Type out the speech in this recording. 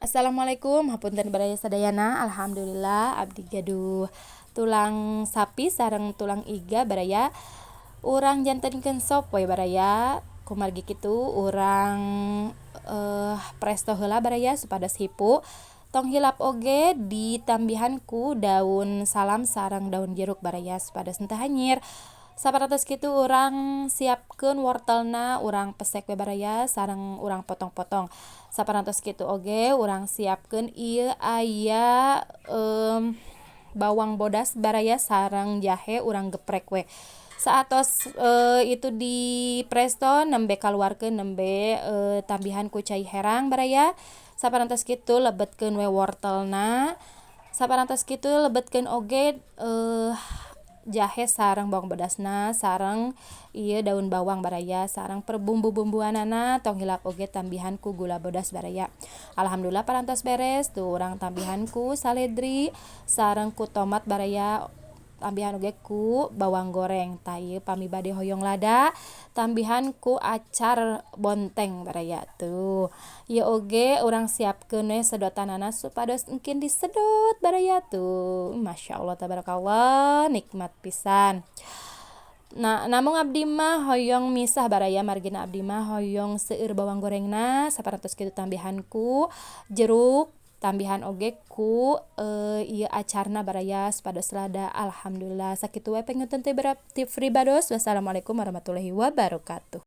Assalamualaikum, hapunten baraya sadayana. Alhamdulillah abdi gaduh tulang sapi sareng tulang iga baraya. Urang jantenkeun sop we baraya. Kumargi kitu urang presto heula baraya supados hipu. Tong hilap oge ditambihan ku daun salam sareng daun jeruk baraya supados henteu hanyir. Saparantos kitu urang siapkeun wortelna, urang pesek we baraya sareng urang potong-potong. Saparantos kitu oge urang siapkeun ieu aya bawang bodas baraya sareng jahe, urang geprek we. Saatos itu di presto nembe kaluarkeun, nembe tambihan ku cai herang baraya. Saparantos kitu lebetkeun we wortelna, saparantos kitu lebetkeun oge jahe sareng bawang bodasna sareng ieu daun bawang baraya sareng perbumbu-bumbuanana. Tong hilap oge tambihan ku gula bodas baraya. Alhamdulillah parantos beres. Tuh, urang tambihan ku saledri sareng ku tomat baraya, tambihan oge ku bawang goreng. Tah, ieu pami bade hoyong lada, tambihan ku acar bonteng baraya. Tuh, ieu oge urang siapkeun we sedotanana supados engkin disedot baraya. Tuh, masyaallah tabarakallah, nikmat pisan. Nah, namung abdi mah hoyong misah baraya, margina abdi mah hoyong seueur bawang gorengna. Saparantos kitu tambihan ku jeruk, tambihan oge ku ieu acarna baraya supados lada. Alhamdulillah, sakitu we panginten ti pribados. Wassalamualaikum warahmatullahi wabarakatuh.